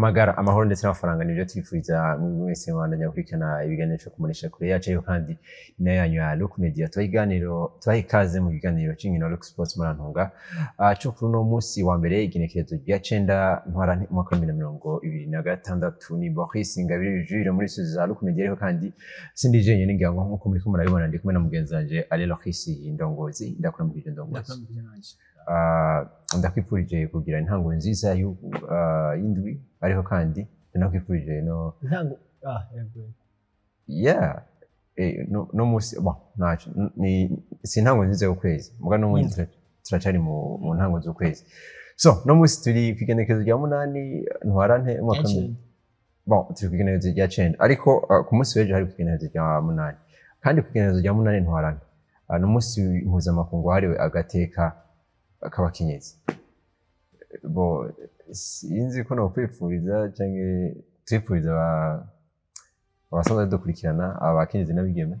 Amagara, amahoro ndetse n'amafaranga nibyo twifuriza mwese mwandanya gukurikirana ibiganiro cyo kumurisha kure yacu, ariko kandi nayo yanyu ya Look Media. Tubaha iganiro, tubaha ikaze mu kiganiro c'inkino Look Sports. Murantunga cyo kuri uno munsi wa mbere, igenekerezo rya 9 Ntwarante, umwaka wa 2026. Ni Boris Ingabire Jules muri studio za Look Media, ariko kandi sindi jenyine, ngira ngo nkuko muriko murabibona ndi kumwe na mugenzi wanje Ale Lochis Ndongozi. Ndakuramukije, Ndongozi. Ndakwifurije kugira intango nziza y'indwi, ariko kandi ndakwifurije no Intango, yego. Yeah, no musi, bon, ntaco ni si intango nziza y'ukwezi, muga no mundi turacari mu ntango z'ukwezi. So no musi turi kw'igenekerezo rya 8 Ntwarante umwaka wa bon, turi kw'igenekerezo rya 9, ariko ku munsi w'ejo hari kw'igenekerezo rya 8. Kandi kw'igenekerezo rya 8 Ntwarante ni umunsi mpuzamakungu wahariwe agateka k'abakenyezi. Bo sinzi ko nokwifuriza canke twifuriza abasanzwe dukurikirana, abakenyezi n'abigeme.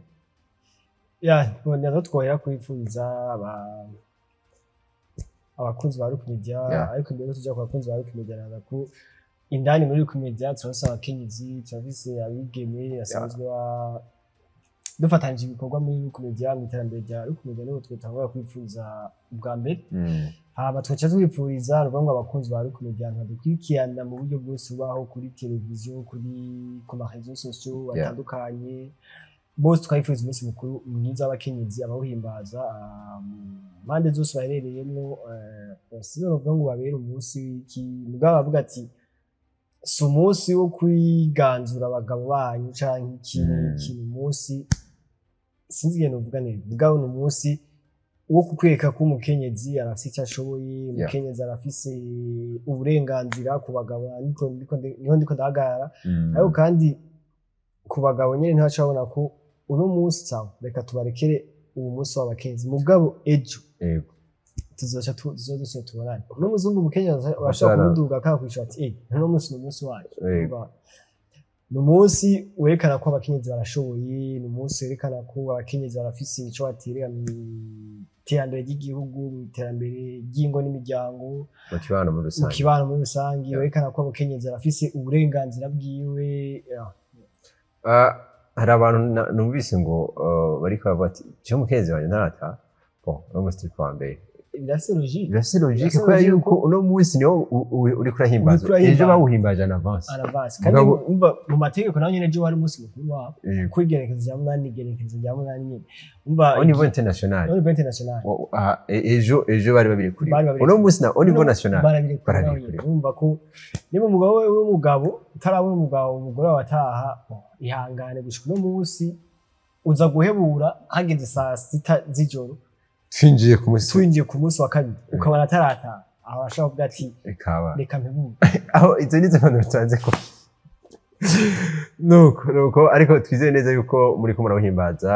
Ya, nazo twohera kwifuriza abakunzi ba Look Media. Ariko imbere yo tuja ku bakunzi ba Look Media, naza ko indani muri Look Media turafise abakenyezi, turafise abigeme basanzwe dufatanije ibikorwa muri Look Media, mu iterambere rya Look Media. Nibo twotangura kwifuriza ubwa mbere. Hama tugaca twifuriza, ni ukuvuga ngo abakunzi ba Look Media badukurikirana mu buryo bwose bubaho, kuri televiziyo, ku ma réseaux sociaux atandukanye, bose tukabifuriza umunsi mukuru mwiza w'abakenyezi, abawuhimbaza mu mpande zose baherereyemwo. Sinzi novuga ngo babere umunsi w'iki, mugabo bavuga ati si umunsi wo kwiganzura abagabo banyu canke iki n'iki. Ni umunsi, sinzi ingene novuga neza, mugabo ni umunsi wo kukwereka ko umukenyezi arafise icyo ashoboye, umukenyezi arafise uburenganzira ku bagabo. Niho ndiko ndahagarara. Ariko kandi ku bagabo nyene ntibacabona ko uno munsi, sawa, reka tubarekere uwo munsi w'abakenyezi, mugabo ejo tuzoca tuzodusubira tubonane. Uno munsi wumva umukenyezi bashobora kumuduga akakwishura ati: "Eh, uno munsi ni umunsi wacu." Urumva, ni umunsi werekana ko abakenyezi barashoboye, ni umunsi werekana ko abakenyezi barafise ico baterera mu iterambere ry'igihugu, mu iterambere ry'ingo n'imiryango, mu kibano muri mu rusange. kibano muri rusange. Werekana ko abakenyezi barafise uburenganzira bwiwe, yeah. Hari abantu numvise ngo bariko baravuga ati: "Jewe umukenyezi wanje ntarataha." Bon, uno munsi turi kuwa mbere. Birafise logique. Birafise logique, Birafise kubera logique. yuko uno munsi niwo uriko urahimbaza. Uriko urahimbaza. Ejo bawuhimbaje en avance. En avance. Kandi umva, mu mategeko naho nyene ejo wari umunsi mukuru wabo, kuko igenekerezo rya 8, igenekerezo rya 8 nyene, umva. Au niveau international. Au niveau international. Ejo bari babirekuriwe. Bari babirekuriwe. Uno munsi na au niveau national barabirekuriwe naho barabirekuriwe. nyene. Urumva ko niba umugabo we uri umugabo, utarabona umugabo, umugore wawe ataha, ihangane gushika uno munsi, uza guhebura hageze saa 6 z'ijoro. Twinjiye ku munsi. Twinjiye ku munsi wa kabiri, ukabona atarataha, aho ashobora kuvuga ati: Ikaba "Reka mpebure." Aho izo nizo mpanuro tubanze ko nuko, ariko twizeye neza yuko muri ko murawuhimbaza.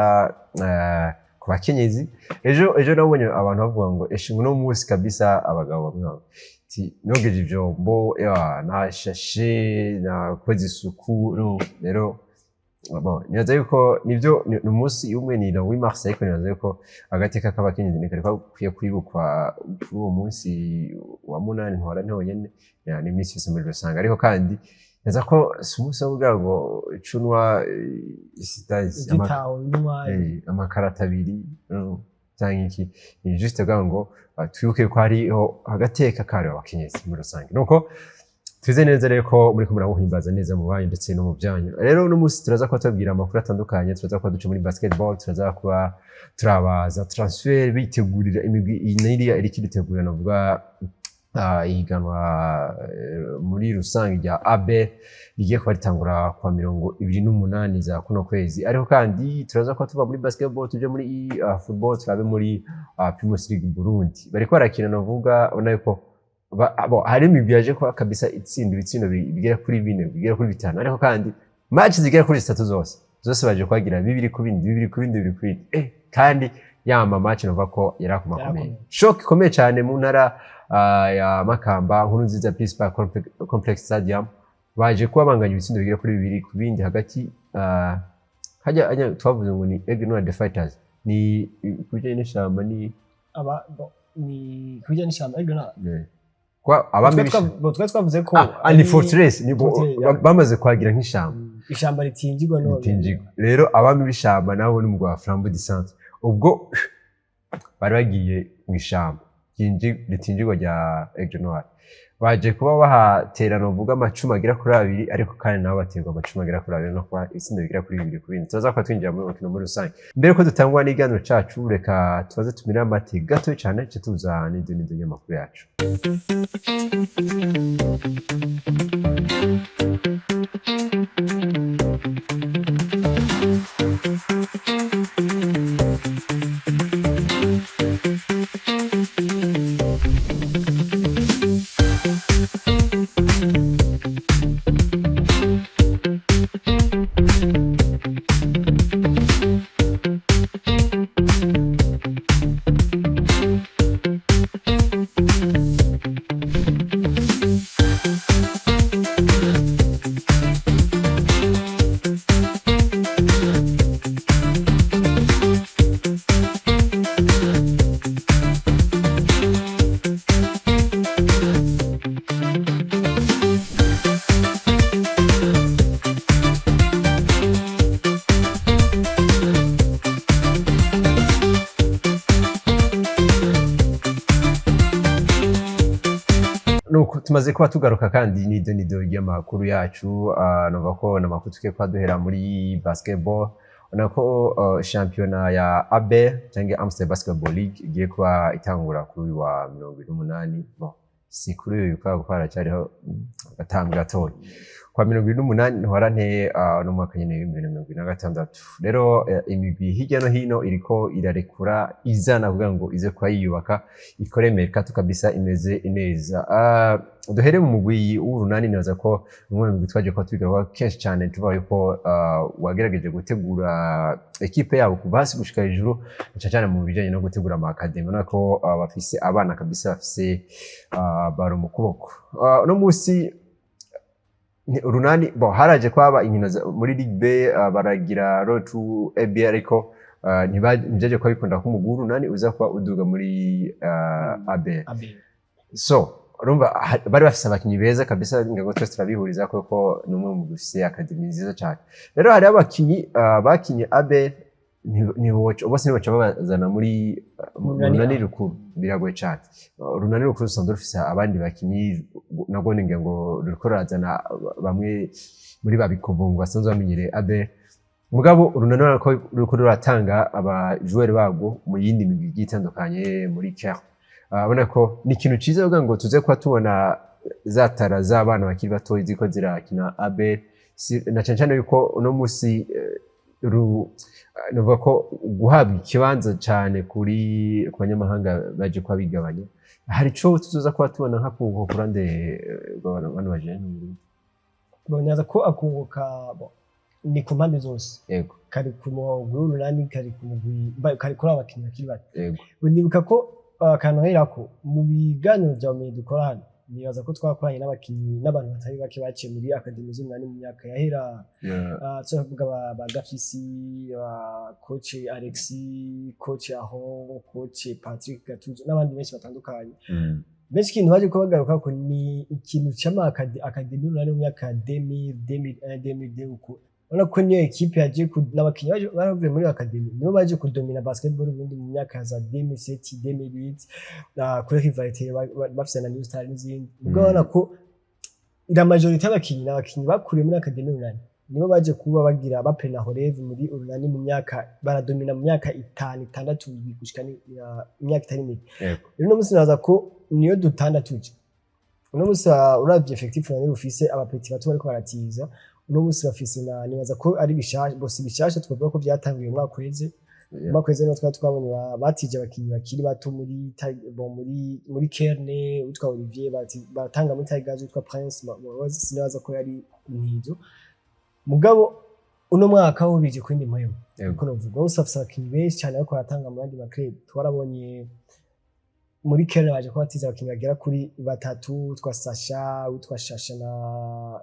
Ku bakenyezi, ejo nabonye abantu bavuga ngo eshe uno munsi kabisa abagabo bamwe bavuga ati: "Nogeje ivyombo, ya, nashashe, nakoze isuku." No rero, bon, nibaza yuko nivyo ni umunsi umwe, ni le 8 mars, ariko nibaza yuko agateka k'abakenyezi ntikari gakwiye kwibukwa kuri uwo munsi wa 8 Ntwarante honyene, ya, ni iminsi yose muri rusange. Ariko kandi nibaza ko si umunsi wo kugira ngo cunwa sitazi Ugitaho n'umwanya. Amakarata abiri canke iki, ni juste kugira ngo twibuke ko hariho agateka kariwe abakenyezi muri rusange. Nuko twizeye neza rero ko muriko murawuhimbaza neza mu banyu ndetse no mu byanyu. Rero uno munsi turaza kuba tubabwira amakuru atandukanye, turaza kuba duca muri basketball, turaza kuba turabaza transfer, bitegurira imigwi iyi n'iriya iriko iritegurira, navuga ihiganwa muri rusange rya AB rigiye kuba ritangura kwa 28 za kuno kwezi. Ariko kandi turaza kuba tuva muri basketball tuje muri football, turabe muri Primus League Burundi bariko barakina. Navuga ubona yuko hari imigwi yaje kuba kabisa itsinda ibitsindo bigera kuri bine, bigera kuri bitanu, ariko kandi match zigera kuri zitatu zose zose baje kwagira 2-2, 2-2, 2-2. Kandi yama match navuga ko yarakomakomeye. Yarakomeye. Choc ikomeye cyane mu ntara ya Makamba, Nkuru Nziza Peace Park Complex Stadium, baje kuba banganya ibitsindo bigera kuri 2-2 hagati hajya twavuze ngo ni Aigle Noir the Fighters, ni kubijyanye n'ishamba ni Aba ni kubijyanye n'ishamba ariko na Kwa abami Twari twavuze ko ni forteresse ni Forteresse, yeah. bamaze kwagira nk'ishamba. Ishamba ritingirwa none. Ritinjirwa. Rero abami b'ishamba nabo ni umugwi wa Flambeau du Centre. Ubwo bari bagiye mu ishamba ritinjirwa rya Aigle Noir, baje kuba bahaterana uvuga amacumu agera kuri abiri, ariko kandi nabo baterwa amacumu agera kuri abiri, no kuba itsinda bigera kuri 2-2. Turaza kuba twinjira muri mukino muri rusange. Mbere ko dutangwa n'iganiro cacu, reka tubaze tumire amate gato cyane, ce tuza n'ibyo n'ibyo y'amakuru yacu. Nuko tumaze kuba tugaruka kandi n'ido n'ido ry'amakuru yacu. Numva ko n'amakuru tugiye kuba duhera muri basketball. Ubona ko shampiyona ya ABL cyangwa Amstel Basketball League igiye kuba itangura kuri uyu wa 28. Bon, si kuri uyu kubera ko haracyariho agatambwe gatoya, kwa 28 ntwarante no mwaka nyene w'2026. Rero imigwi hirya no hino iriko irarekura izana kugira ngo ize kuba yiyubaka, ikore mercato kabisa imeze neza. Duhere mu mugwi w'Urunani. Nibaza ko umwe mu migwi twaje kuba tubigarukaho kenshi cyane, tuvuga yuko wagerageje gutegura ekipe yabo kuva hasi gushika hejuru, na cane cane mu bijanye no gutegura ama academy. Ubona ko bafise abana kabisa bafise baro mu kuboko. Uno musi Urunani, bon, haraje kwaba inkino muri Ligue B, baragira road to ABL, ariko ntibyaje kuba bikunda ko umugwi w'Urunani uza kuba uduga muri ABL. ABL. So urumva bari bafise abakinyi beza kabisa, ngo twese turabihuriza ko ni umwe mu bafise academy nziza cyane. Rero hariho abakinyi bakinye ABL, bose ntiboca babazana muri mu Urunani Runani A. rukuru, biragoye cyane. Urunani rukuru rusanzwe rufise abandi bakinyi, nabwo ningira ngo ruriko rurazana bamwe muri ba Bikovungu basanzwe bamenyereye ABL. Mugabo Urunani urabona ko ruriko ruratanga abajoueur barwo mu yindi migwi igiye itandukanye muri CAR. Urabona ko ni ikintu ciza kugira ngo tuze kuba tubona za tara z'abana bakiri batoyi ziriko zirakina ABL, na cane cane yuko uno musi nuvuga ko guhabwa ikibanza cane kuri ku banyamahanga baje kuba bigabanya. Hari ico tuzoza kuba tubona nka ku kurande rw'abantu bajene mu Burundi? Bonyaza ko akunguka, bon, ni ku mpande zose. Kari ku mugwi w'Urunani, kari ku mugwi kari kuri abakinyi bakiri bato. Nibuka ko akantu herako mu biganiro vya ubumenyi dukora hano, nibaza ko twakoranye n'abakinyi n'abantu batari bake baciye muri academy z'Urunani mu myaka yahera. Turavuga ba Gafisi, ba coach Alexis, coach Aho, coach Patrick Gatuzo n'abandi benshi batandukanye. Benshi ikintu baje kuba bagaruka ko ni ikintu c'ama academy y'Urunani mu myaka ya 2000, 2001, 2002 uko. Urabona ko niyo ekipe yaje n'abakinyi bavuye muri academy nibo baje kudomina basketball Burundi mu myaka ya za 2007, 2008, kuri rivalité bafise na New Star n'izindi. Ubwo urabona ko la majorité y'abakinyi ni abakinyi bakuriye muri academy y'Urunani, nibo baje kuba bagira baprena relève muri Urunani mu myaka, baradomina mu myaka itanu, itandatu, gushika imyaka itari mike. Rero uno munsi naza ko niyo dutanda tuje uno munsi, uravye effectif Urunani rufise, abapetits bato bariko baratiza uno munsi bafise na nibaza ko ari bishasha bose, bishasha twavuga ko vyatanguye umwaka uheze. Umwaka uheze niho twari twabonye batije abakinyi bakiri bato muri bon, muri Kerne witwa Olivier, baratanga muri Tigers witwa Prince, sinibaza ko yari intizo. Mugabo uno mwaka ho bije kuri mpwemu kuko novuga bose bafise abakinyi benshi cyane bariko baratanga mu yandi maclub. Twarabonye muri Kerne baje kuba batiza abakinyi bagera kuri batatu, witwa Sasha, witwa Shasha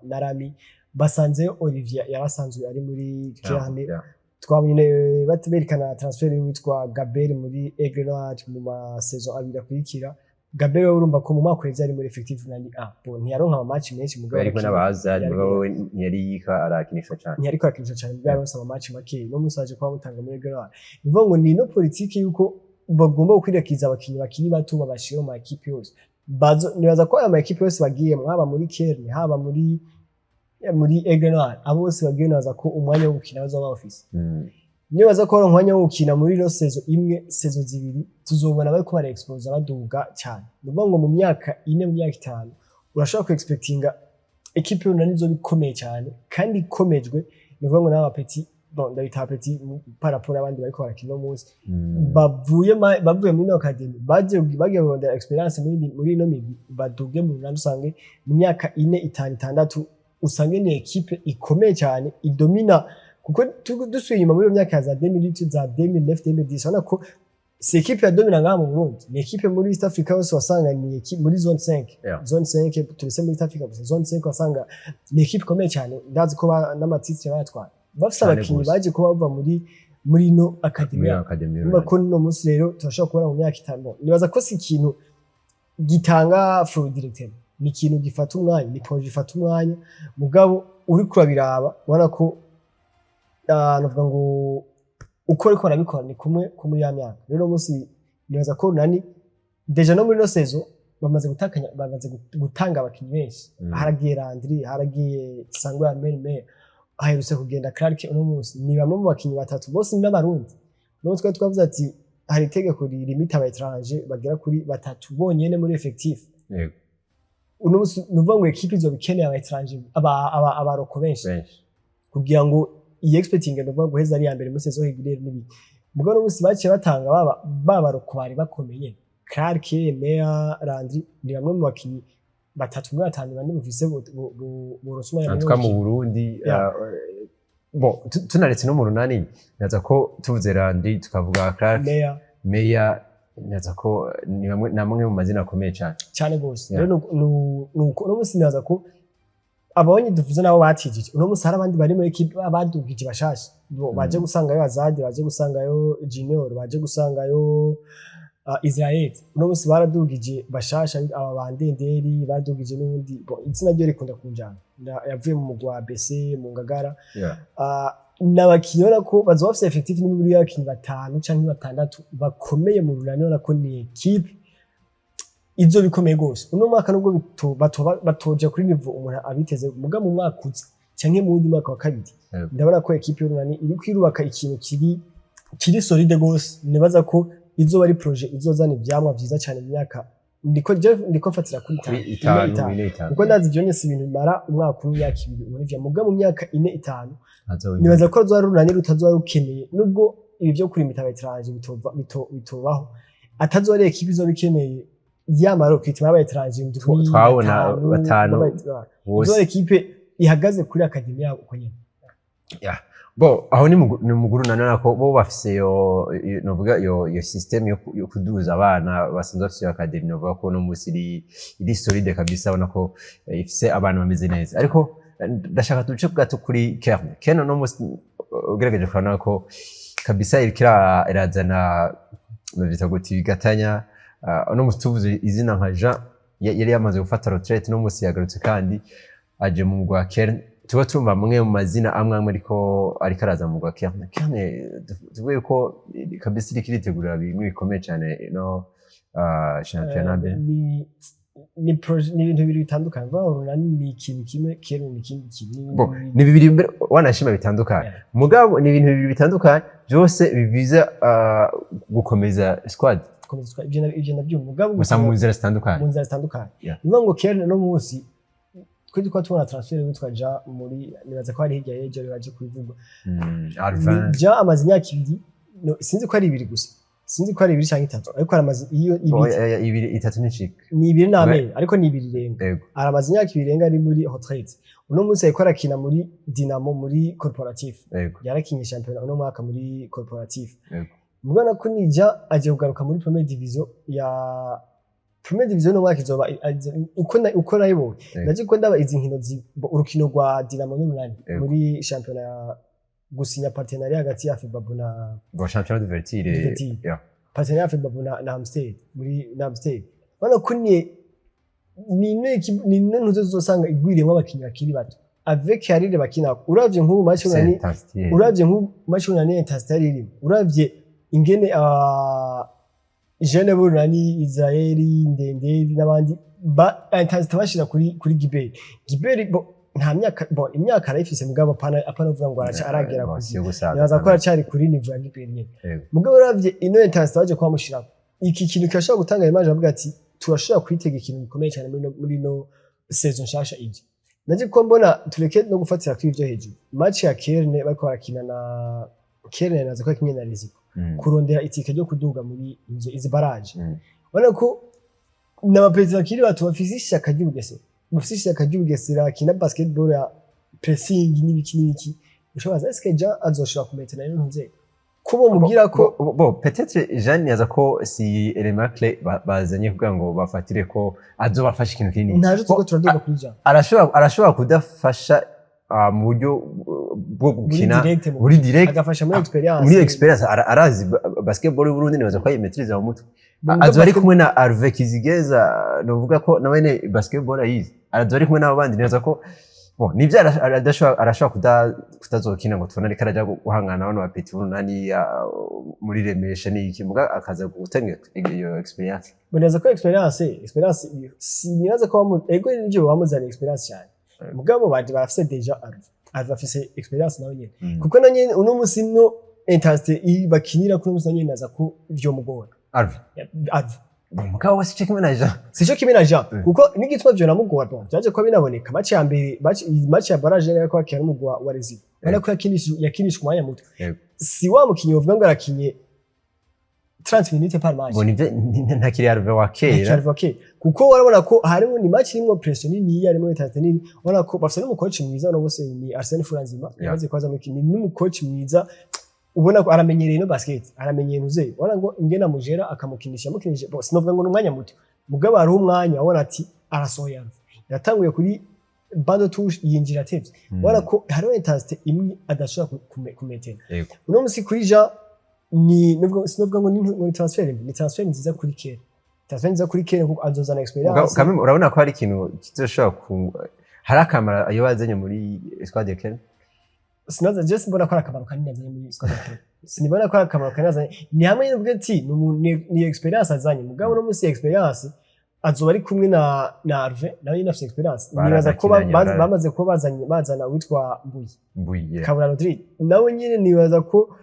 na Rami. Basanzeyo Olivier yarasanzwe ari muri Kerne. Twabonye berekana transfert witwa Gabel muri Aigle Noir mu ma saison abiri akurikira. Gabriel we urumva ko mu mwaka uheze ari muri effectif Nani A. Bon, ntiyaronka ama match menshi, mugabo Yari kumwe arakina. n'abaza Yari- mugabo we ntiyari yika arakinishwa cane. Ntiyariko arakinisha cyane, mugabo yaronse ama match make. No musi aje kuba mutanga muri Grenade. Ni ukuvuga ngo ni no politiki yuko bagomba gukwirakiza abakinyi bakiri bato, babashire mu ma équipe yose. Bazo nibaza ko aya ma équipe yose bagiyemwo, haba muri Kerne, haba muri Aigle Noir, abo bose bagiye, nibaza ko umwanya wo gukina bazoba bawufise. Nibaza ko hari umwanya wo gukina muri ino saison imwe, saison 2, tuzobona bariko bara explosa, baduga cyane. Ni ukuvuga ngo mu myaka 4, mu myaka 5, urashobora ku expectinga équipe y'Urunani izoba ikomeye cyane kandi ikomejwe. Ni ukuvuga ngo n'aba petits, bon, ndabita petits par rapport abandi bariko barakina uno munsi, bavuye muri ino academy, bagiye kurondera experience muri ino migwi, baduge mu Runani, usange mu myaka 4, 5, 6, usange ni équipe ikomeye cyane idomina. Kuko dusubiye inyuma muri iyo myaka ya za 2008, za 2009, 2010, urabona ko si équipe ya domina ngaha mu Burundi, ni équipe muri East Africa yose. Wasanga ni équipe muri zone 5, zone 5 turese muri East Africa gusa, zone 5 wasanga ni équipe ikomeye cyane. Ndazi ko n'ama titres bayatwara bafise Cane abakinyi gose. baje kuba bava muri ino academy Muri yabo. academy. Urumva ko no munsi rero turashobora kubona mu myaka 5, nibaza ko si ikintu gitanga fruit directement, ni ikintu gifata umwanya, ni projet ifata umwanya. Mugabo uri kurabiraba ubona ko navuga ngo uko ariko barabikora ni kumwe ko muri ya myaka. Rero uno munsi nibaza ko Runani déjà no muri no saison bamaze gutakanya, bamaze gutanga abakinyi benshi. Haragiye Landry, haragiye Sangwa Merme, aherutse kugenda Clark. Uno munsi ni bamwe mu bakinyi batatu, bose ni n'Abarundi. Uno twari twavuze ati hari itegeko rimita aba étranger bagera kuri batatu bonyene muri effectif. Uno munsi ni ukuvuga ngo équipe izoba ikeneye aba étranger, aba locaux benshi benshi kugira ngo iyi expecting, ndavuga guheza ari iya mbere muri saison régulière n'ibiki. Mugabo uno munsi baciye batanga baba locaux bari bakomeye, Clark, Mea, Landry, ni bamwe mu bakinyi batatu muri batanu bane bufise buronse umwanya En munini tout cas mu wo gukina. Burundi, bon, tunaretse no mu Runani, naza ko tuvuze Landry, tukavuga Clark, Mea, Meya, naza ko ni bamwe namwe mu mazina akomeye cyane. Cyane gose. Yeah. Rero nuko uno munsi nibaza ko abonye duvuze nabo batijije. Uno munsi hari abandi bari muri équipe badugije bashasha. Bo, baje gusangayo Azadi, baje gusangayo Junior, baje gusangayo Israel. Uno munsi baradugije bashasha, aba bandenderi badugije n'ubundi. Bon, izina ryo rikunda kunjana, yavuye mu mugwi wa BC mu Ngagara. N'abakinyi ubona ko bazoba bafise effectif n'imibiri y'abakinyi batanu canke batandatu bakomeye mu Runani. Ubona ko ni équipe izo bikomeye gose uno mwaka, nubwo batoja kuri niveau umuntu abiteze, muga mu mwaka uza canke mu wundi mwaka wa kabiri, ndabona ko équipe y'Urunani iri kwirubaka ikintu kiri solide gose. Nibaza ko izoba ari projet izozana ivyamwa vyiza cyane mu myaka, ndiko mfatira kuri Kuri 5, 4, 5, 5. 4, 5. Kuko ndazi ivyo nyese ibintu bimara umwaka umwe, imyaka 2, ubona ivyo. Muga mu myaka 4, 5, Hazoba nibaza ko ruzoba Runani rutazoba rukeneye, nubwo ibi vyo kurimita aba étranger bitobaho, atazoba ari équipe izoba ikeneye yamara recrutement y'aba étranger indwi, Twabona batanu, batanu bose. Izoba équipe ihagaze kuri academy yabo uko nyene. Yeah. Bon, aho ni muguru nanone ko bo bafise yo novuga yo system yo kuduza abana basanzwe bafise iyo academy. Novuga ko no musi iri solide kabisa, ubona ko ifise abana bameze neza. Ariko ndashaka duce gato kuri Kerne. Kerne no musi ugerageje kurabona ko kabisa iriko irazana, novyita gute, bigatanya. Uno musi tuvuze izina nka Jean yari yamaze gufata retraite, no musi yagarutse kandi aje mu mugwi wa Kerne. Tuba tumva amwe mu mazina amwe amwe ariko araza mu mugwi wa Kerne. Kerne tuvuge ko kabisa iriko iritegurira bimwe bikomeye cyane no championnat B. Ni projet, ni ibintu bibiri bitandukanye. Vuga ngo Runani ni ikintu kimwe, Kerne ni ikindi kintu. Ni ibintu Bon, bibiri. Ni bibiri mbere wanashima bitandukanye, mugabo ni ibintu bibiri bitandukanye byose biviza gukomeza squad. Gukomeza ivyo navyumva, mugabo gusa mu nzira zitandukanye. Mu nzira zitandukanye. Ni ukuvuga ngo Kerne no munsi twe turiko tubona transfert witwa Jean muri, nibaza ko ari hirya y'ejo baje kubivugwa. Alvin. Jean amaze imyaka 2, no, sinzi ko ari 2 gusa, sinzi ko ari 2 canke 3, ariko aramaze iyo Oh, 2. 2, 3 n'icika. Ni 2 n'amezi, ariko ni 2 irenga. Aramaze imyaka 2 irenga ari muri retraite. Uno munsi ariko arakina muri Dinamo, muri Corporatif. Yarakinye shampiyona uno mwaka muri Corporatif. Mubona ko nija agiye kugaruka muri première division ya première division no mwaka izoba uko nayibonye. Naje ko ndaba izi nkino urukino rwa Dinamo n'Urunani muri shampiyona ya gusinya partenariat hagati ya FEBABU na Bon, championnat d'ouverture. D'ouverture. Yeah. Partenariat ya FEBABU na Amstel, muri na Amstel. Urabona ko ni ino ntuze uzosanga igwiriyemo abakinyi bakiri bato avec Harire bakina. Uravye nk'ubu match C'est Urunani, intensité. uravye nk'ubu match Urunani, intensité yari irimo, uravye ingene jeune b'Urunani, Israeli Ndenderi n'abandi ba intensité bashira kuri Giberi. Giberi bo nta myaka, bo imyaka arayifise, mugabo apana uvuga ngo araca aragera Bon, ku si yo gusaza. Nibaza ko aracari kuri niveau ya Giberi nyene. Mugabo uravye ino intensité baje kubamushirako, iki kintu kirashobora gutanga image avuga ati turashobora kwitega ikintu gikomeye cyane muri no saison nshasha ije. Naje ko mbona tureke no gufatira kuri ivyo hejuru. Match ya Kerne, bariko barakina na Kerne, naza ko kimwe na Riziko kurondera itike ryo kuduga muri izi barrage. Ubona ko n'abaperezida bakiri bato bafise ishyaka ry'Ubugesera, bafise ishyaka ry'Ubugesera, bakina basketball ya pressing n'ibiki n'ibiki. Ushobora est-ce que Jean azoshobora kumetana ino ntuze ko bomubwira ko Bon, peut-être Jean niyaza ko si élément clé bazanye kugira ngo bafatire ko azobafasha ikintu kinini. Ntaje tuko turaduga kuri Jean. Arashobora kudafasha mu buryo bwo muri gukina direct muri direct agafasha muri experience. Muri experience arazi basketball y'u Burundi, nibaza ko ayimaîtriza mu mutwe. Azoba ari kumwe na Arve Kizigeza, novuga ko nawe ne basketball ayizi. Azoba ari kumwe n'abo bandi, nibaza ko bon nivyo arashobora kutazokina ngo tubone ariko araja guhangana na bano ba petit Urunani muri Remesha n'iki, muga akaza gutanga iyo experience. Boneza ko experience sinibaza ko ego nivyo bamuzaniye experience cyane, mugabo bandi barafise déjà Arve afise experience nawe nyene, kuko na nyene uno musi no intensité bakinira kuri musi nyene naza ko vyomugora. Arve? Arve. Bon, mugabo wese kimwe na Jean. Sico kimwe na Jean, kuko n'igituma vyo namugora, bon vyaje kuba binaboneka match ya mbere, match ya barrage yari ko akina n'umugwa wa Rezida, ubona ko yakinishije umwanya muto. Si wa mukinyi wovuga ngo arakinye 30 minutes par match. Bon, nivyo ntakiri Arve wa kera. Arve wa kera, kuko urabona ko harimo ni match irimwo pression nini, harimo intensité nini. Urabona ko bafite n'umucoach mwiza no bose ni Arsene Furanzima yamaze kwaza muri ni n'umucoach mwiza, ubona ko aramenyereye no basket, aramenyereye ntuze, ubona ngo ingena mujera akamukinisha, yamukinishije, bon sinovuga ngo ni umwanya muto, mugabo hari umwanya ubona ati arasohoye. Arve yatanguye kuri banc de touche, yinjira atevye. Ubona ko hariho intensité imwe adashobora kumetena. Uno musi kuri Jean ni nubwo sinovuga ngo ni transfert mbi, ni transfert nziza kuri kera, transfert nziza kuri kera kuko azozana experience. Quand même, urabona ko hari ikintu kizoshobora ku hari akamaro iyo bazanye muri squad ya Kenya. Sinaza je simbona ko ari akamaro kanini azanye muri squad ya Kenya. Sinibona ko ari akamaro kanini azanye, ni hamwe n'ubwo ati ni experience azanye, mugabo uno musi experience azoba ari kumwe na Arve, nawe nyine afite experience. Nibaza ko bamaze kuba bazanye bazana uwitwa Mbuyi. Mbuyi, yeah. Kabura Rodrigue nawe nyine nibaza ko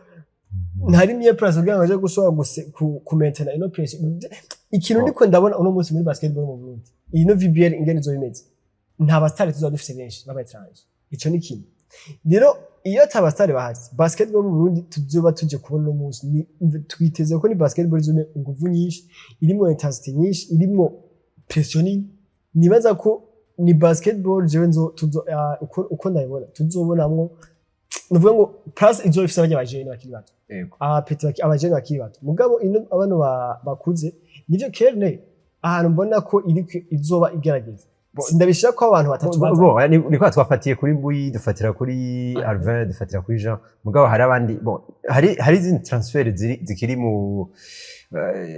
ntari mieux place kugira ngo aje gushobora kumaintena ino pression. Ikintu ndiko ndabona uno munsi muri basketball mu Burundi, iyi no VBL ingene izoba imeze, nta basitari tuzaba dufise benshi baba étranger. Ico ni kimwe. Rero iyo ata basitari bahari, basketball mu Burundi tuzoba tuje kubona uno munsi twiteze ko ni basketball izoba inguvu nyinshi, irimwo intensité nyinshi, irimwo pression nini. Nibaza ko ni basketball jewe nzo tuzo uko ndabibona tuzobonamwo, nuvuga ngo plus izoba ifise abanya bajene bakiri bato, abapeti abajene bakiri bato. Mugabo ino abantu bakuze nivyo Kerne ahantu mbona ko iri izoba igerageza, sindabishira ko abantu batatu baza. Bo, ni kwa twafatiye kuri Mbuyi, dufatira kuri Alvin, dufatira kuri Jean, mugabo hari abandi, bon hari izindi transfert zikiri mu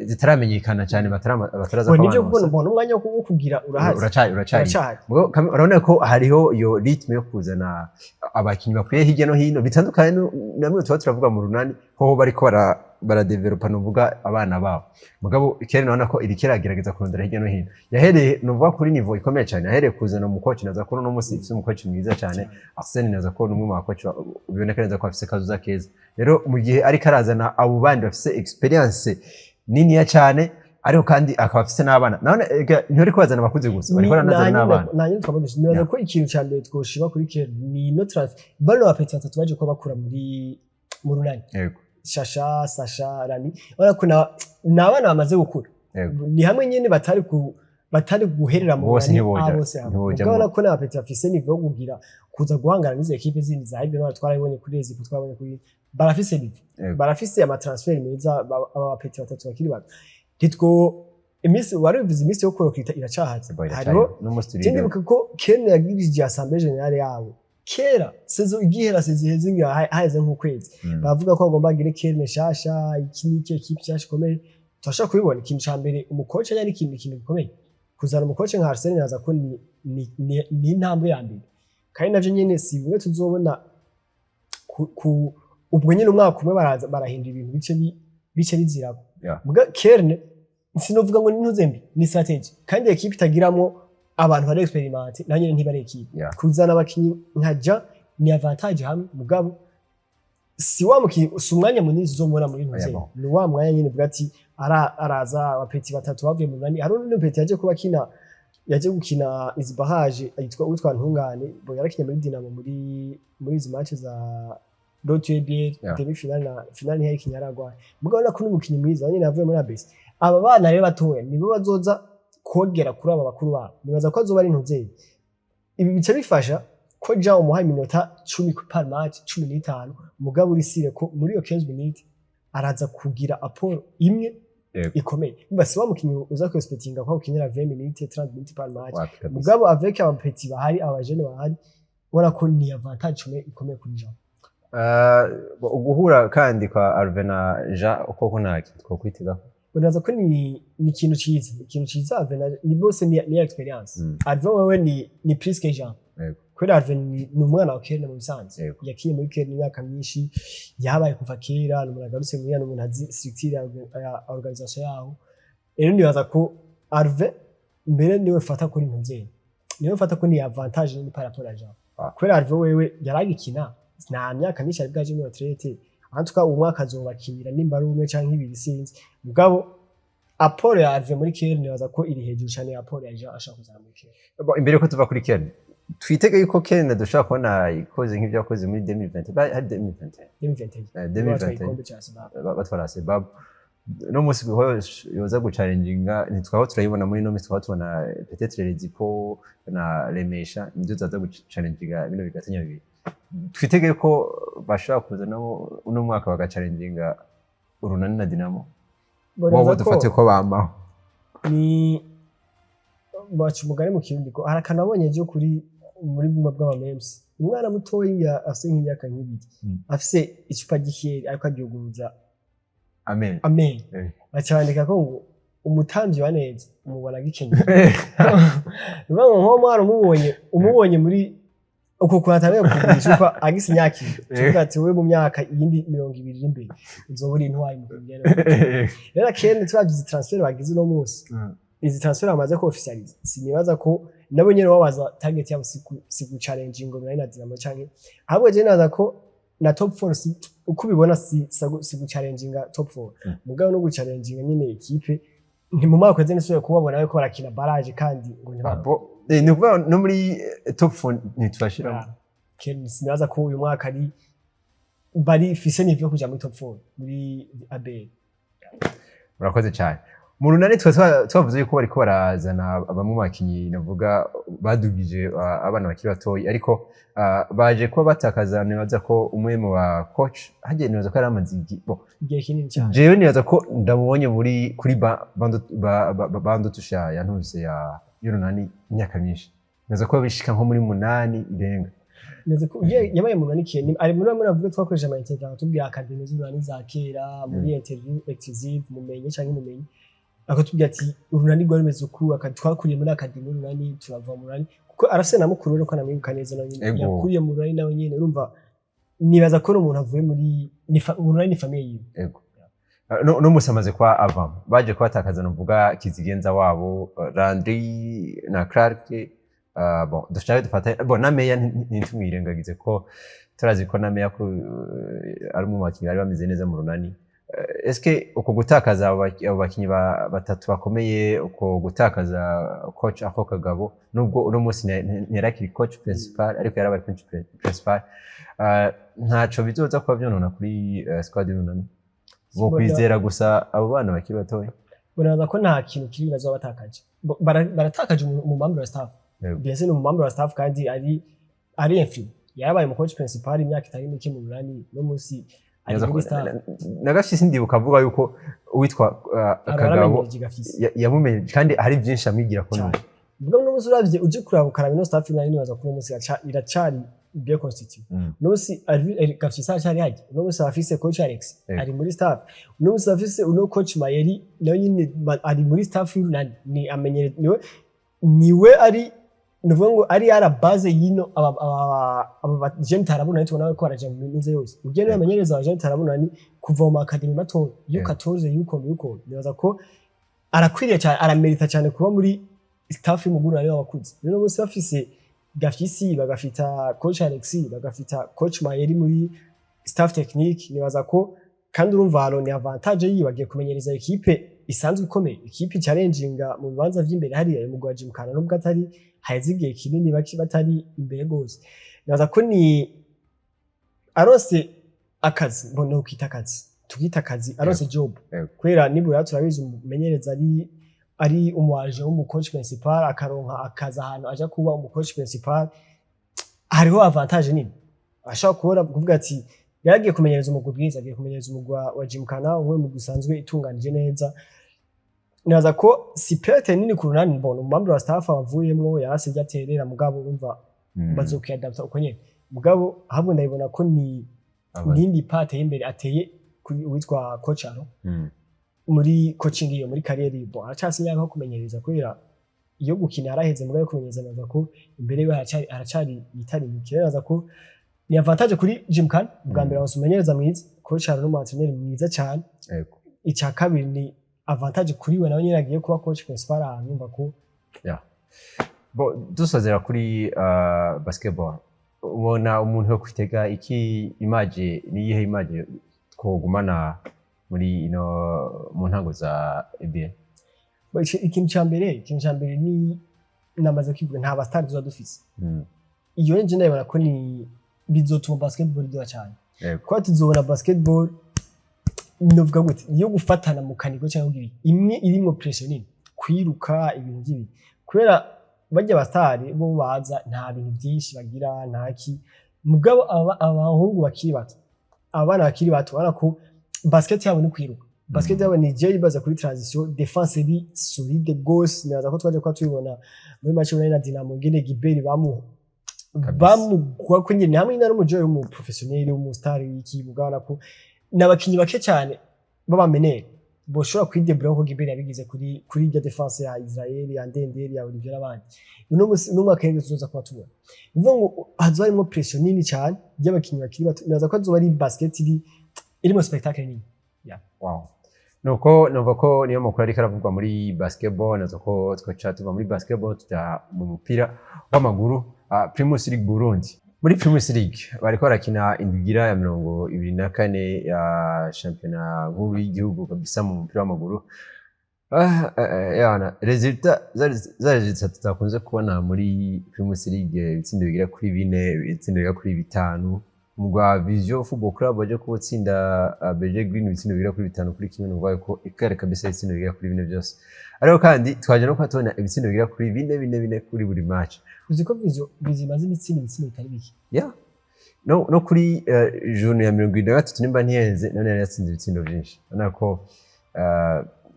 zitaramenyekana cyane, bataraza Bo ko nivyo abantu kubona mbona umwanya wo kugira urahari. Uracari. Uracahari. Mugabo urabona ko hariho iyo rythme yo kuzana abakinnyi bakwiye hirya no hino, bitandukanye namwe tuba turavuga mu Runani hoho bariko baradevelopa nuvuga abana babo. Mugabo kera urabona ko iriko iragerageza kurondera hirya no hino. Yahereye nuvuga kuri niveau ikomeye cyane, yahereye kuzana umukoci. Naza ko uno munsi ifise umukoci mwiza cyane, Arsene. Naza ko ni umwe mu bakoci biboneka neza ko afise kazoza keza. Rero mu gihe ariko arazana abo bandi bafise experience niniya cyane, ariko kandi akaba afise n'abana none, ega ntibariko bazana abakuze gusa, bariko baranazana n'abana. Nanyine twabagisha, nibaza ko ikintu ca mbere twoshima kuri kera ni ino transfert, bano bapeti batatu baje kuba bakura muri mu Runani, Shasha, Sasha, Rami, urabona ko ni abana bamaze gukura. Ni hamwe nyene batari guherera mu Bose Runani, bose hamwe. ntiboja Mugabo urabona ko n'abapeti bafise niveau yo kugira kuza guhangana n'izo ekipe zindi za Hybrid. Twarabibonye kuri Ezipo, twabonye kuri barafise niveau, barafise amatransfert meza. Aba bapeti batatu bakiri bato, ntitwo iminsi wari bivuze, iminsi yo kurokita iracahaze. Boy, hariho n'umunsi turi ndibuka ko Kenya yagirije assemblée générale yabo kera, saison igihera, saison iheze ngira haheze nk'ukwezi, bavuga ko bagomba bagire Kerne shasha, iki n'iki, ekipe nshasha ikomeye. Turashobora kubibona. Ikintu ca mbere, umu coach ari ikintu gikomeye. Kuzana umu coach nka Arsene, naza ko ni intambwe ya mbere, kandi navyo nyene si bimwe tuzobona ku ubwo nyene umwaka umwe baraza barahindura ibintu bice bizirako. Muga Kerne sinovuga ngo ni ntuzembi, ni strategy, kandi équipe itagiramwo abantu bari expérimentés nayo nyene ntibari équipe. Kuzana abakinyi nka Jean ni avantage hamwe, mugabo si wa mukinyi, si umwanya munini uzomubona muri Oya, ntuzembi. bon. Ni wa mwanya nyene uvuga ati araza aba petits batatu bavuye mu nani. Hari undi petit yaje kuba akina, yaje gukina izi barrages, yitwa witwa Ntungane bo, yarakinye muri Dinamo muri izi match za Road to ABL, demi-finale na finale ntiyayikinye, yaragwaye. Mugabo urabona ko ni umukinyi mwiza nyene yavuye muri ABC. Aba bana rero batoya nibo bazoza kogera kuri aba bakuru babo. Nibaza ko azoba ari ntuzeye. Ibi bica bifasha ko Jean umuha iminota 10 par match, 15, mugabo uri sûr ko muri iyo 15 minutes araza kugira apport imwe ikomeye. Niba si wa mukinyi uza kwexpectinga ko ukinira 20 minutes, 30 minutes par match. Wapi kabisa. Mugabo avec aba petits bahari, aba jeunes bahari, ubona ko ni avantage ikomeye kuri Jean. Uguhura kandi kwa Alve na Jean uko nta kintu twokwitegaho? Uraza ko ni ikintu ciza, ni ikintu ciza. Alve ni bose ni expérience. Alve wewe ni plus que Jean. Kubera Alve ni umwana wa Kerne mu bisanzwe. Yakiye muri Kerne imyaka myinshi, yabaye kuva kera, ni umuntu agarutse muri, ni umuntu azi structure ya organisation yaho. Rero nibaza ko Alve mbere niwe fata kuri ntuzeye, niwe fata ko ni avantage nini par rapport à Jean. Kubera Alve wewe yaragikina, nta myaka myinshi ari bwaje muri retraite. En tout cas uwo mwaka azobakinira nimba ari umwe canke ibiri, sinzi. Mugabo apport ya Alve muri Kerne nibaza ko iri hejuru cyane ya apport ya Jean ashaka kuzana muri Kerne. Bon, imbere ko tuva kuri Kerne, twitege yuko Kerne dushobora kubona ikoze nk'ibyo yakoze muri 2020, hari 2021. 2021. 2021. Igikombe ca Sibab. Batwara Sebab. No munsi ho yoza guchallenginga, ntitwaba turayibona muri no minsi, twaba tubona peut-être Rezipo na Remesha nibyo zaza guchallenginga bino bigatanya bibiri. Twitege ko bashobora kuza nabo uno mwaka bagachallenginga Urunani na Dinamo bobo, dufate ko bamaho. Ni baca umugani mu Kirundi ko hari akantu nabonye ejo kuri muri bumwe bw'aba memes, umwana mutoyi afise nk'imyaka nk'ibiri, afise icupa ry'ikiyeri ariko aryuguruza amen amenyo. Baca bandika ko ngo umutamvyi wa neza umubona agikenyeye. Ni ukuvuga ngo nk'uwo mwana umubonye muri uko kuntu atanguye kugura icupa agise imyaka 2, tuvuga ati wowe mu myaka iyindi 20 iri imbere uzoba uri intwari mu kugenda. Rero akenshi turavye izi transfer bagize uno munsi, izi transfer bamaze ko officialize, sinibaza ko nabo nyene babaza target yabo si ku challenging ngo na Dinamo canke, ahubwo je naza ko na top 4 si uko ubibona, si gu challenginga top 4, mugabo no gu challenginga nyene équipe. Ni mu mwaka weze nisubiye kubabona bariko barakina barrage kandi ngo ntibaba Ni ukuvuga no muri top 4 ntitubashiramo. Ken sinibaza ko uyu mwaka ari bari fise niveau yo kuja muri top 4 muri ABL. Murakoze cyane. Mu Runani twavuze yuko bariko barazana bamwe mu bakinyi navuga badugije abana bakiri batoyi, ariko baje kuba batakaza, nibaza ko umwe mu ba coach hagiye, nibaza ko yari amaze bon, igihe kinini cyane. Jewe nibaza ko ndamubonye muri kuri bando bando tusha ya ntuze ya y'Urunani imyaka myinshi, nibaza ko bishika nko muri 8 irenga. Neza ko yabaye mu Runani kera, ari muri bamwe navuga twakoresha ama interview atubwira academy z'Urunani za kera muri interview exclusive mumenye canke mumenye, akatubwira ati Urunani rwari rumeze uku, twakuriye muri academy Urunani, turava mu Runani, kuko arafise na mukuru we ko namwibuka neza nawe nyene yakuriye mu Runani nawe nyene. Urumva nibaza ko ari umuntu avuye muri Urunani, ni famille yiwe. Ego. No musi amaze kuba avamo, baje kubatakaza nuvuga kizigenza wabo Landry na Clark. Bon, dushaka dufata bon na Meya, ntitumwirengagize ko turazi ko na Meya ko ari mu bakinyi bari bameze neza mu Runani. Eske uko gutakaza abo bakinyi batatu bakomeye, uko gutakaza coach ako Kagabo, nubwo uno munsi ntiyarakiri coach principal ariko yarabaye coach principal, ntaco bizoza kuba vyonona kuri squad y'Urunani? Bo kwizera gusa abo bana bakiri batoya? Baraza ko nta kintu kiri bazoba batakaje. Baratakaje umu membre wa staff. Bien sûr, ni umu membre wa staff kandi ari influent, yarabaye mu coach principal imyaka itari mike mu Runani, no munsi ari Nibaza muri ko staff. Nagashise ndibuka avuga yuko uwitwa Kagabo aramenyereje gafise yamumenye kandi hari byinshi amwigira ko cyane. nubu. Ubwo no munsi uravye uje kuraba ukaraba ino staff, nayo nibaza ko uno munsi iracari bien constitué. Uno munsi Gafisi aracyari hajya, uno munsi arafise coach Alex ari muri staff, uno munsi arafise uno coach Mayeri nawe nyine ari muri staff y'Urunani, ni amenyere niwe ari nuvuga ngo ari à la base yino aba jeune tarabunani tubona ko baraja mu minze yose ugiye niwe amenyereza aba jeune tarabunani kuva mu academy mato U14 yuko nibaza ko arakwiriye cyane, aramerita cyane kuba muri staff y'umuguru w'abakuze. Rero bose bafise Gafisi, bagafita coach Alexis, bagafita coach Mayeri muri staff technique, nibaza ko kandi urumva hano ni avantage yiwe, agiye kumenyereza ekipe isanzwe ikomeye, ekipe challenginga mu bibanza vy'imbere hariya mu gwa Gymkhana, nubwo atari haheze igihe kinini batari imbere gose. Nibaza ko ni arose akazi, mbona ukita akazi, tukita akazi, arose job kubera nibura turabizi umumenyereza ari umu agent w'umu coach principal akaronka akazi ahantu aja kuba umu coach principal, hariho avantage nini ashobora kubona kuvuga ati yaragiye kumenyereza umugwi bwiza, agiye kumenyereza umugwi wa Gymkhana, umwe mugwi usanzwe itunganije neza. Nibaza ko si perte nini ku Runani. Mbona umu membre wa staff avuyemwo yarasivye aterera, mugabo urumva bazokiyadapta uko nyene, mugabo ahubwo ndabibona ko ni nindi pate y'imbere ateye kuri uwitwa coach Aro muri coaching iyo muri carrière. Bon, aracafise imyaka yo kumenyereza kubera iyo gukina yaraheze, mugabo yo kumenyereza nibaza ko imbere yiwe haracari itari mike. Nibaza ko ni avantage kuri Gymkhana bwa mbere aronse umumenyereza mwiza, coach Aro n'umu entraîneur mwiza cyane. Icya kabiri ni avantage kuri we nawe nyine agiye kuba coach principal ahantu yumva ko Bo dusozera kuri basketball, ubona umuntu yo kwitega iki? Image ni iyihe image twogumana muri ino mu ntango za ABL? Bo, ikintu cya mbere ni namaze kwivuga, nta ba star tuba dufise. Iyo nje ndabibona ko ni bizotuma basketball iryoha cyane kuba tuzobona basketball, novuga gute, iyo gufatana mu kanigo cyangwa kugira imwe irimwo pression nini, kwiruka, ibintu by'ibi, kubera bajya ba star bo baza nta bintu byinshi bagira ntaki. Mugabo abahungu bakiri bato, abana bakiri bato, ubona ko basket yabo ni kwiruka, basket yabo ni je ibaza kuri transition, défense iri solide gose. Nibaza ko twaje kuba tubibona muri match na Dinamo ngene Giberi bamu bamugwa ko nyine hamwe n'ari umujoyi w'umu professionnel w'umu star w'iki, mugabana ko n'abakinyi bake cyane b'aba meneur boshobora kwidebura nkuko Giberi yabigize kuri irya défense ya Israel, ya Ndenderi, ya Olivier n'abandi. Uno musi uno mwaka rero tuzoza kuba tubona, bivuga ngo hazoba harimo pression nini cyane y'abakinyi bakiri bato. Nibaza ko hazoba ari basket irimo spectacle nini. Wow. Nuko numva ko niyo makuru ariko aravugwa muri basketball. Nazo ko twaca tuva muri basketball tuja mu mupira w'amaguru, Primus League Burundi. Muri Primus League bariko barakina indigira ya 24 ya shampiyona nkuru y'igihugu kabisa mu mupira w'amaguru. Yana résultat zari résultat tutakunze kubona muri Primus League, ibitsindo bigera kuri bine, ibitsindo bigera kuri bitanu. Umugwi wa Vision Football Club waje kuwutsinda BG Green ibitsindo bigera kuri 5-1, nuvuga ko ikare kabisa ibitsindo bigera kuri bine byose. Ariko kandi twaje no kuba tubona ibitsindo bigera kuri bine bine bine kuri buri match. Uzi ko Vision imaze imitsinda ibitsindo bitari bike. Yeah. No kuri journée ya 73 nimba ntihenze, none yari yatsinze ibitsindo byinshi. Urabona ko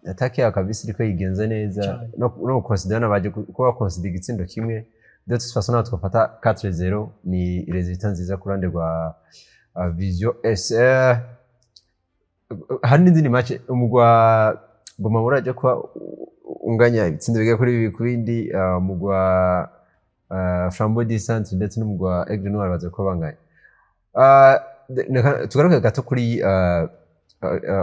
attaque yayo kabisa iriko yigenza neza. Cane. No considera nabaje kuba considera igitsindo kimwe, de toute façon naho twafata 4-0 ni résultat nziza ku ruhande rwa Vision SR. Hari n'izindi match, umugwa Boma uraje kuba unganya ibitsindo bigera kuri bibiri ku bindi, umugwa Flambeau du Centre ndetse n'umugwa Aigle Noir baza kuba banganya. Tugaruke gato kuri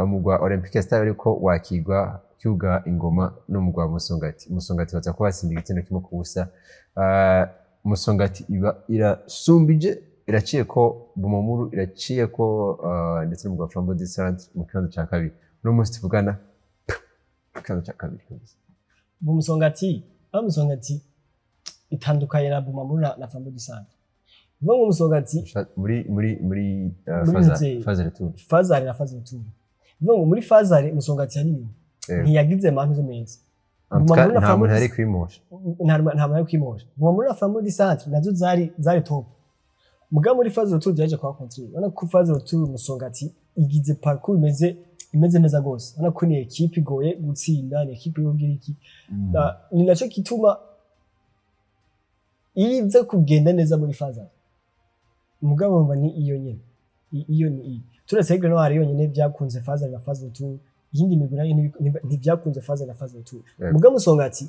umugwa Olympique Star ariko wakigwa kibuga Ingoma n'umugwa wa Musongati. Musongati baza kuba batsinda igitsindo 1-0. Musongati iba irasumbije, iraciye ko Bumamuru, iraciye ko ndetse n'umugwa wa Flambeau du Centre mu kibanza ca kabiri. Uno munsi tuvugana mu kibanza ca kabiri kabisa. Bumusongati itandukanye na Bumamuru na Flambeau du Centre. Bivuga ngo Musongati Muri Muri phase nzeri. phase retour. Phase aller na phase retour. Bivuga ngo muri phase aller Musongati yari inyuma, ntiyagize amantuze meza. En tout cas, Bumamuru na nta Flambeau muntu du yari kwimosha. Nta muntu ari kwimosha. Bumamuru na Flambeau du Centre nazo zari top, mugabo muri phase retour byaje kwa contre. Urabona ko phase retour Musongati igize parcours imeze neza gose. Urabona ko ni équipe igoye gutsinda, ni équipe yogira iki. Ni naco gituma iyo iza kugenda neza muri phase aller. Mugabo mba ni iyo nyene. Iyo ni iyo turetse Aigle Noir yonyene byakunze phase na phase retour, iyindi migwi nayo ntivyakunze phase na phase retour. Mugabo Musongati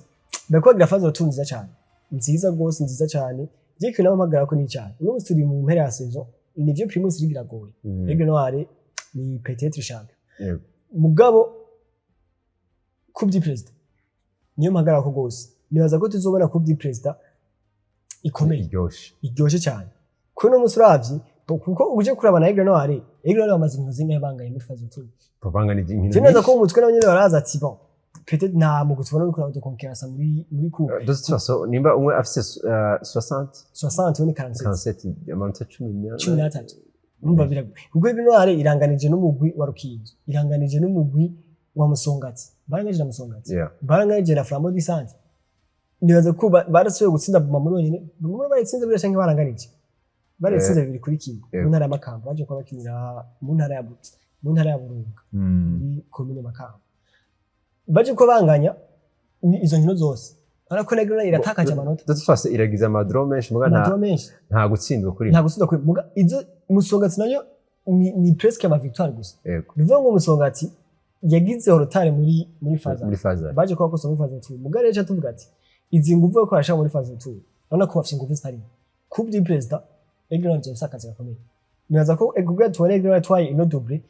bariko bagira phase retour nziza cyane, nziza rwose, nziza cyane. Je ikintu nabampagara ko ni cyane, uno munsi turi mu mpera ya saison, nivyo Primus League iragoye. Aigle Noir ni peut-être champion. Mugabo Coupe du Président niyo mpagarara ko rwose, nibaza ko tuzobona Coupe du Président ikomeye, iryoshe, iryoshe cyane. Kuri uno munsi uravye kuko uje kuraba na Aigle Noir, Aigle Noir bamaze inkino zingahe bangaye muri phase retour? Bavanga inkino Je neza ko nyinshi. mu mutwe nabo nyene baraza ati: "Bon, peut-être nta mugwi tubona uriko uradukonkerasa muri coupe." De toute façon, nimba umwe afise 60, 60, undi 47. 47, amanota cumi na 13. Urumva biragoye, kuko Aigle Noir iranganije n'umugwi wa Rukinzo, iranganije n'umugwi wa Musongati, baranganije na Musongati, baranganije na Flambeau du Centre. Nibaza ko barasubiye gutsinda Bumamuru wenyine. Bumamuru barayitsinze buriya canke baranganije? Barayitsinze 2-1 mu ntara ya Makamba, baje kuba bakinira mu ntara ya Burunga, muri komine Makamba. Baje ko banganya ni izo nkino zose, urabona ko Aigle Noir iratakaje amanota. De toute façon iragize ama draw menshi, muga nta Ama draw menshi. Nta gutsindwa kuri. Nta gutsinda kuri. Muga izo Musongati nayo ni presque ama victoire gusa. Ni ukuvuga ngo Musongati yagize retard muri phase Muri phase. Baje kuba bakosa muri phase retour. Muga rero tuvuga ati izi nguvu yo koresha muri phase retour, urabona ko bafite inguvu zitari nke. Coupe du Président, Aigle Noir izofise akazi gakomeye. Nibaza ko kugira tubone Aigle Noir itwaye ino double,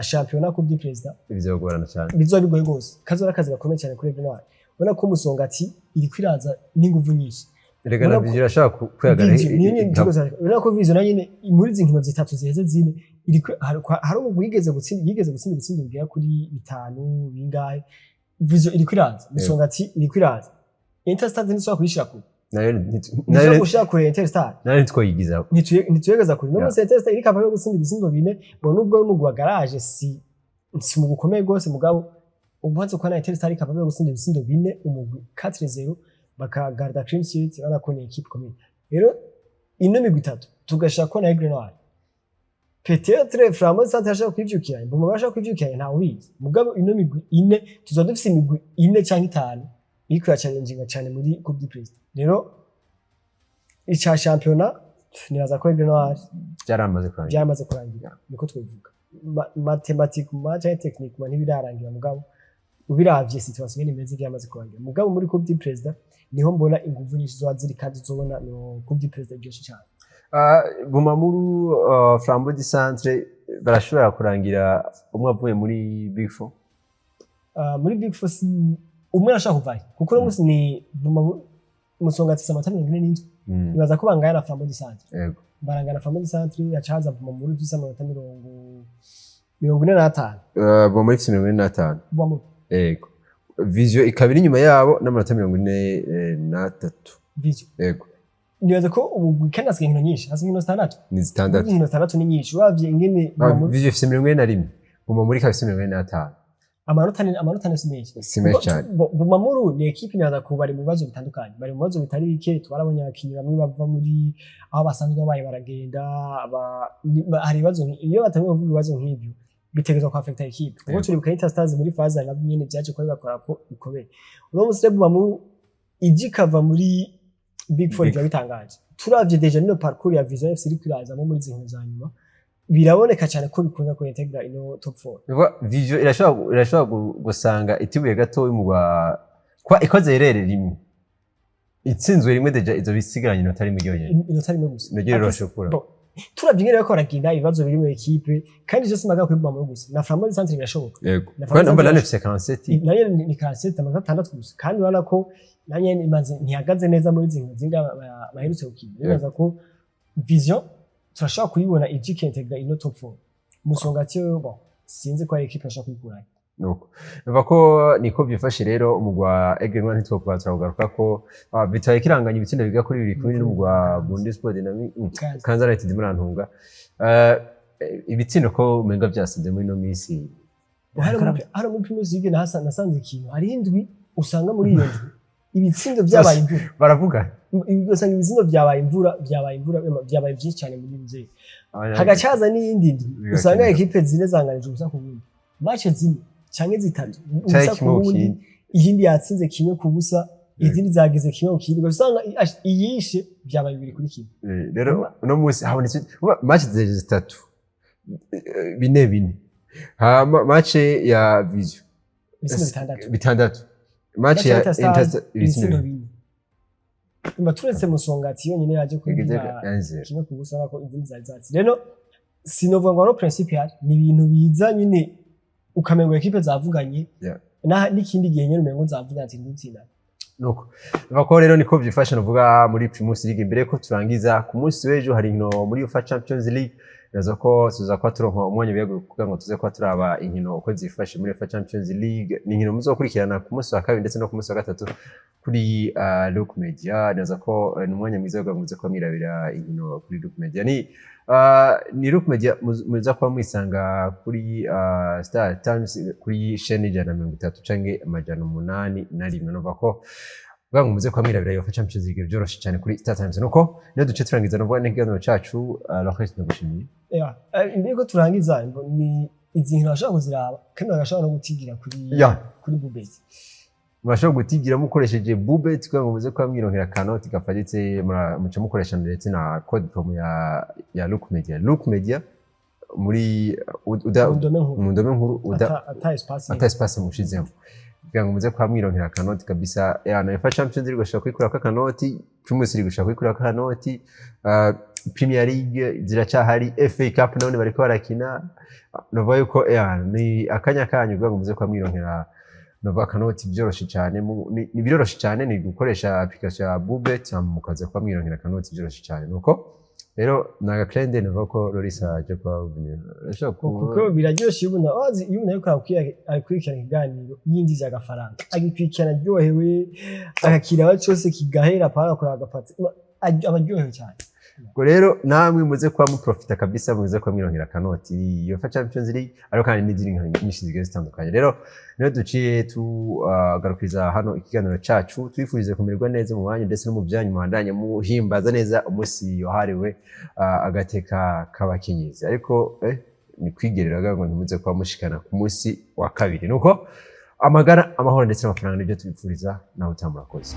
championnat, Coupe du Président, bizogorana cyane. Bizoba bigoye rwose, kazoba ari akazi gakomeye cyane kuri Aigle Noir. Ubona ko Musongati iriko iraza n'inguvu nyinshi. Rega na Ubona ko Vision irashaka kwihagara. Vision, niyo nyene urabona ko Vision nayo nyene muri izi nkino zitatu ziheze, zine, iriko hari umugwi yigeze gutsinda ibitsindo bigera kuri bitanu bingahe. Vision iriko iraza, Musongati iriko iraza, Interstar ntishobora kuyishira kure. Nayo Ntishobora gushira kure Interstar. Nayo ntitwoyigizaho. Ntituyegeza kure. No munsi Interstar iriko apfa gutsinda ibitsindo bine bo, nubwo ari umugwi wa garage, si umugwi ukomeye rwose, mugabo umaze kubona Interstar iriko apfa gutsinda ibitsindo bine umugwi 4-0, bakagarda clean sheet, urabona ko ni équipe ikomeye. Rero ino migwi itatu tugashaka ko na Aigle Noir, peut-être Flambeau Centre ashaka kwivyukiranya, Mboma bashaka kwivyukiranya, ntawe ubizi. Mugabo ino migwi ine, tuzoba dufise imigwi ine canke itanu iriko irachallenginga cane muri Coupe du Président. Rero ica championnat, nibaza ko Aigle Noir byaramaze kurangira. Byaramaze kurangira, niko twivuga. Mathématiquement canke techniquement ntibirarangira, mugabo ubiravye situation ingene imeze, byamaze kurangira. Mugabo muri Coupe du Président niho mbona inguvu nyinshi zoba ziri, kandi uzobona no Coupe du Président iryoshe cane. Bumamuru, Flambeau du Centre barashobora kurangira umwe avuye muri Big Four. Muri Big Four umwe arashaka kuvayo, kuko uno munsi ni Musongati ifise amanota 47. Nibaza ko bangana na Flambeau du Centre. Barangana Flambeau du Centre, yacaza Bumamuru ifise amanota 45. Bumamuru ifise 45. Bumamuru. Yego, Vision ikaba iri inyuma yabo n'amanota 43. Vision. Yego. Nibaza ko ubu kandi hasigaye inkino nyinshi, hasigaye inkino zitandatu. Ni zitandatu. Inkino zitandatu ni nyinshi uravye ingene Vision ifise 41, Bumamuru ikaba ifise 45. Amanota ane si menshi. Si menshi cyane. Bumamuru ni équipe nibaza ko bari mu bibazo bitandukanye, bari mu bibazo bitari bike. Twarabonye abakinyi bamwe bava muri aho basanzwe babaye baragenda, hari ibibazo iyo batangiye kuvuga ibibazo nk'ibyo bitegerezwa ku affecta équipe, kuko turibuka Inter Stars muri phase nabyo nyene vyaje kuba bibakora ko bikomeye. Uno munsi rero Bumamuru ije ikava muri Big Four, Big biba bitangaje. Turavye déjà nino parcours ya Vision FC iri kwirazamo muri izi nkino za nyuma, biraboneka cyane ko bikunda ku integra ino top 4. Bivuga Vision irashobora gusanga itibuye gato mu kwa ikoze erere rimwe, itsinzwe rimwe, déjà izo bisigaranye inota rimwe ryonyene. Inota rimwe gusa. Naryo riroroshe gukura. Bon, turavye ingene bariko baragenda, ibibazo biri muri équipe, kandi je simaga kuri Bumamuru gusa, na Flambeau du Centre birashoboka. Na Kuko numva Flambeau nane ifise 47. Nayo ni 47, amanota atandatu gusa, kandi urabona ko nayo imaze ntihagaze neza muri izi nkino zinga baherutse gukina. Nibaza ko Vision turashobora kuyibona ije ikintegra ino top 4. Musongati yo, bon, sinzi ko ari équipe ashobora kuyikurayo. Nuko numva ko niko byifashe. Rero umugwa Aigle Noir ntitwokuba turawugaruka ko bitaye kiranganya ibitsindo biga kuri 2-2 n'umugwa Burundi Sport Dynamic, Kazi. Kanza United, murantunga. Ibitsindo ko umenga byasize muri ino minsi. Hano muri Primus League nasanze ikintu, hari indwi usanga muri iyo ndwi ibitsindo vyabaye imvura. Baravuga. Ugasanga ibitsindo vyabaye imvura, vyabaye imvura, vyabaye byinshi cyane muri nzeri. Hagacaza n'iyindi ndwi usanga équipe zine zanganije ubusa ku bundi, match zine canke zitatu Canke ubusa ku kimwe ku bundi, kindi. Iyindi yatsinze 1-0. Izindi zagize 1-1, ugasanga iyishe byabaye 2-1. Rero uno munsi habonetse match zitatu, 4-4, hama match ya Vision ibitsindo 6. 6, match ya Inter Stars, Inter ibitsindo ibitsindo 4. Umva, turetse Musongati yonyine yaje bigeze kugira 1-0. 1-0, ariko izindi zari zatsi. Rero sinovuga ngo ari principe ihari, ni ibintu biza nyine ukamengo équipe zavuganye. N'ikindi gihe nyine umengo zavuganye ati ndutsinda. Nuko ko rero niko byifashe nuvuga muri Primus League. Imbere ko turangiza, ku munsi w'ejo hari inkino muri UEFA Champions League. Nazo ko tuza kuba turonka umwanya biyago kugira ngo tuze kuba turaba inkino uko zifashe muri UEFA Champions League. Ni inkino muzokurikirana ku munsi wa kabiri ndetse no ku munsi wa gatatu kuri Look Media. Naza ko ni umwanya mwiza kugira ngo muze kuba mwirabira inkino kuri Look Media. Ni Look Media muza kuba mwisanga kuri Star Times kuri chaîne 130 canke 801. Numva ko kugira ngo muze kuba mwirabira UEFA Champions League byoroshe cyane kuri Star Times. Nuko niyo duce turangiza nuvuga n'ikiganiro cacu. Lawrence, ndagushimiye. Yeah. Imbere ko turangiza, ni izi nkino bashobora kuziraba kandi bagashobora no gutigira kuri kuri Bubet. Murashobora gutigira mukoresheje Bubet kugira ngo muze kuba mwironkera akanoti gafaditse. Muca mukoresha ndetse na code promo ya Look Media, Look Media muri uda mu ndome nkuru. Mu ndome nkuru uda ata espace. Ata espace mushizemo kugira ngo muze kuba mwironkera akanoti kabisa. Ya na UEFA Champions League ushobora kuyikurako akanoti, Primus League ushobora kuyikurako akanoti, Premier League ziracyahari, FA Cup none bariko barakina. Novuga yuko ya ni akanya kanyu kugira ngo muze kuba mwironkera novuga akanoti byoroshe cyane. Ni biroroshe cyane, ni gukoresha application ya Bubet hama mukaza kuba mwironkera akanoti byoroshe cyane. Nuko rero ni agakrende novuga ko Lorisa aje kuba ashobora Kuko biraryoshe iyo umuntu wazi, iyo umuntu ariko arakurikirana ikiganiro yinjije agafaranga, agikurikirana aryohewe, akakiraba cyose kigahera paka akora agapatsi, aba aryohewe cyane. Ubwo rero namwe muze kuba muprofita kabisa, muze kuba mwironkera akanoti UEFA Champions League, ariko kandi n'izindi nkino nyinshi zigiye zitandukanye. Rero niyo duciye tugarukiriza hano ikiganiro cacu. Twifurize kumererwa neza mu banyu ndetse no mu byanyu, muhandanye muhimbaza neza umunsi wahariwe agateka k'abakenyezi. Ariko ni kwigerera ngo ntimuze kuba mushikana ku munsi wa kabiri. Nuko amagara, amahoro ndetse n'amafaranga nibyo tubifuriza. Nawe utamurakoze.